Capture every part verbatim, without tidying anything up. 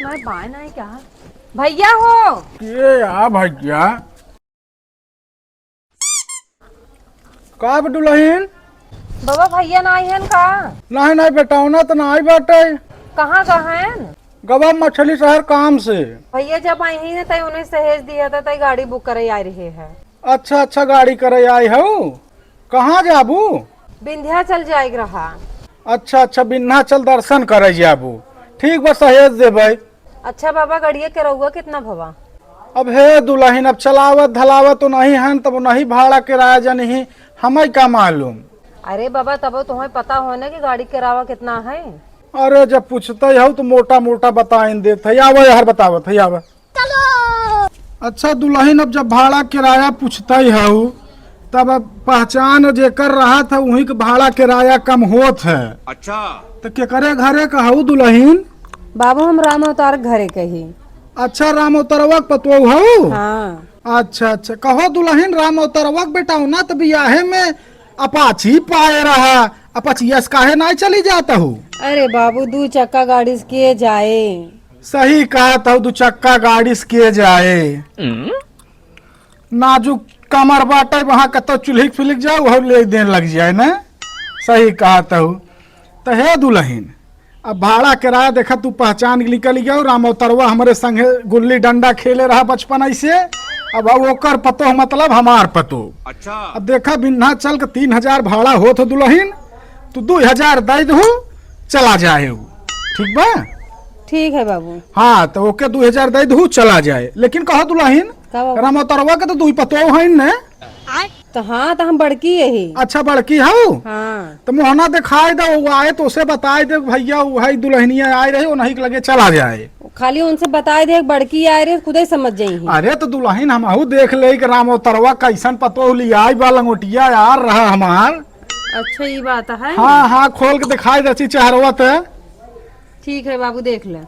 नहीं, बाय नहीं क्या? भैया हो। के आ भैया? का बा दुलहिन? बाबा, भैया ना आई हन का? नहीं, नहीं, बेटौना त ना आई बाटे। कहाँ गहन? गवा मछली शहर काम से। भैया जब आई ही न, तई उन्हें सहेज दिया था, तई गाड़ी बुक करे आ रहे है। अच्छा, अच्छा, गाड़ी करे आई हऊ। कहाँ जाबू? विंध्याचल जाए के रहा। अच्छा, अच्छा, विंध्याचल दर्शन करे जाबू। ठीक बा, सहेज देबै। अच्छा बाबा, गड़िया किरौआ कितना भवा? अब हे दुलहिन, अब चलावत धलावत तो नहीं हन, तब नहीं भाड़ा किराया जनिही, हमें का मालूम। अरे बाबा, तबो तुम्हें पता हो ना कि गाड़ी किराया कितना है। अरे, जब पूछते हऊ तो मोटा मोटा बताइन देत है। आवा यार, बतावत है, आवा। अच्छा दुलहिन, अब जब भाड़ा किराया पूछते हऊ, तब अब पहचान जेकर रहत है, उहीं के भाड़ा किराया कम होत है। अच्छा। तो केकरे घरे का हऊ दुलहिन? बाबू, हम राम अवतार घरे के ही। अच्छा, राम अवतरवा के पतोह हऊ? हाँ। अच्छा, अच्छा, कहो दुलहिन, राम अवतरवा के बेटौना त बियाहे में अपाची पाए रहा, अपचिया से काहे नाई चली जात हऊ? अरे बाबू, दू चक्का गाड़ी से के जाए? सही कहत हऊ, दू चक्का गाड़ी से के जाए? नाजुक कमर बाटे, वहाँ कतौ चुल्हिक फिलिक जाओ, वह ले देन लग जाए ना। सही कहत हऊ। त हे दुलहिन, अब भाड़ा किराया देखा, तू पहचान के निकल गयो। राम अवतरवा हमरे संगे गुल्ली डंडा खेले रहा बचपन ऐसे। अब, अब ओकर पतोह मतलब हमार पतोह। अच्छा। अब देखा, विंध्याचल के तीन हजार भाड़ा होत हो दुलहिन, तू दू हजार दे दहू, चला जाए उ। ठीक बा? ठीक है बाबू। हाँ, तो ओके दू हजार दे दहू, चला जाए। लेकिन कहो दुलहिन, का बाबू? राम अवतरवा के तो दुई पतोह हइन ने। तो हाँ, तो हम बड़की यही। अच्छा, बड़की हऊ? हाँ। तो मोहना दिखाई दे, वो आए तो उसे बताई दे, भैया, वही दुलहिनिया आए रहे, उन्हीं के लगे चला जाए। खाली उनसे बताई दे, बड़की आए रहे, खुदे समझ जाई। अरे, तो दुलहिन हमहू देख ले कि राम अवतरवा कैसन पतोह लियाई बा, लंगोटिया यार रहा हमार। अच्छा, ई बात है। हाँ, हाँ, खोल के दिखाई दे ची चेहरवा ते। ठीक है बाबू, देख ले।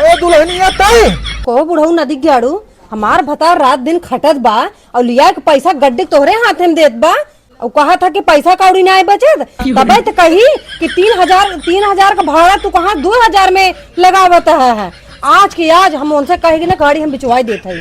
ए दुलहिनिया, तै? कहो बुढ़ऊ नदी ग्याड़ू, हमार भतार रात दिन खटत बा और लिया के पैसा गड्डी तोहरे हाथे में देत बा और कहा था कि पैसा कौड़ी नाई बचत, तबे तो कही कि तीन हजार, तीन हजार का भाड़ा तू कहाँ दो हजार में लगावत है। आज के आज हम उनसे कहे कि ना गाड़ी हम बिचवाई देत है।